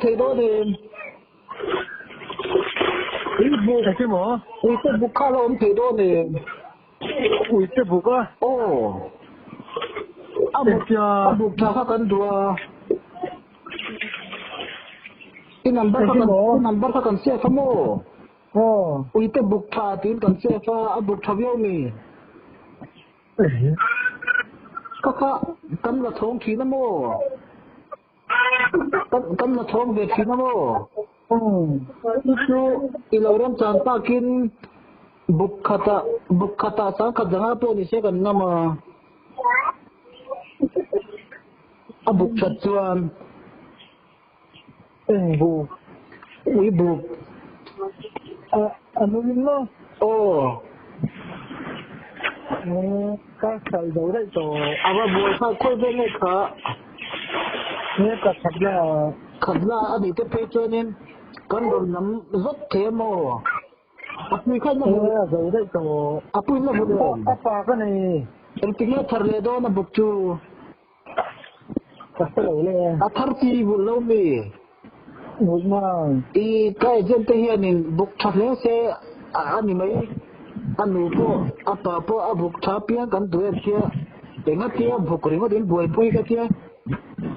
thei dawn em? Ui buk. Engti maw? Uite buk kha la awm thei dawn em? Uite buk a? Aw. A buk, a buk tha kha kan duh a. I number kha kan, i number kha kan save a maw? Aw. Uite buk tha tiin kan save a, a buk tha viau mi? Ka kha kan la thawng thin a maw? Kan kan la thawng ve thin a maw? Chu chu i lo remchan takin buk khatah buk khatah sangkhat zanga pawh ni se kan ngam a. A buk that chuan Eng buk? Ui buk. A a nung maw? Aw. Ka kal zo daih tawh. A va buai kha khawi vel nge kha? Nge ka khat la. Khat la a nih te phei chuanin kan rawn lam zawt thei a maw? A pui kha na hmu. A zo daih tawh. A pui na hmu em? A pa ka nei. Engtik nge thar leh dawn a buk chu? Ka hre lo le. A thar chi vulh lo mi? Vulh mai. I ka agent te hianin buk tha hle se a ni mai. A nu pawh a pa pawh a buk tha piang kan duh em tia enga tia buk ringawt in buaipui ka tia.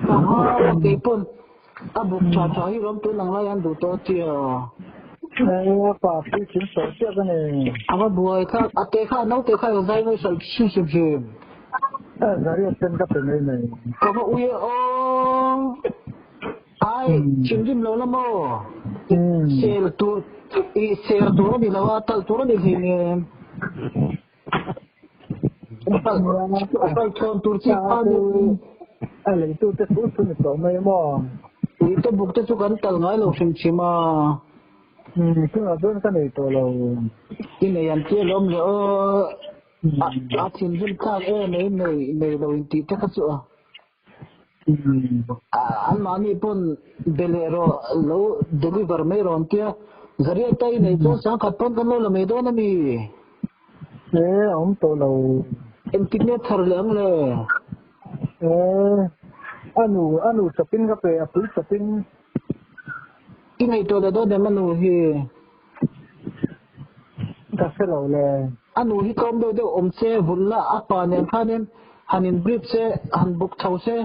Ka hau a kei pawn a buk tha tha hi rawm tun ang lai an duh tawh tia. A pa pui thing tawh chiah ka ni. A va buai kha a te kha naute kha zai mai hral hrim hrim hrim. Zariat ten ka pe mai mai. Ka va ui e aw. Ai, thinrim lo la maw? Sel tur, i ser tur a ni lo a, tal tur a ni hlei nem. Tal thawn tur chi kha ni. A leitu te chu chu ni tawh mai maw? Ui te buk te chu kan tal ngai lo hrim hrim a. Tunah chuan ka nei tawh lo. I nei an tia lawm le aw. A thinrim thlak em mai nei nei lo in tih te kha chu a. Anmahni pawn be leh rawh lo deliver mai rawh an tia. Zariat a i neih chuan sangkhat pawn kan lo la mai dawn a mi? E a awm tawh lo. Engtik nge thar leh ang le? E a nu a nu chawpin ka pe a pui chawpin. I nei tawh leh dawn em a nu hi? Ka hre lo le. A nu hi tlawm deuh deuh awm se, vulh la a pa nen khanin han in brief se, han buk tho se.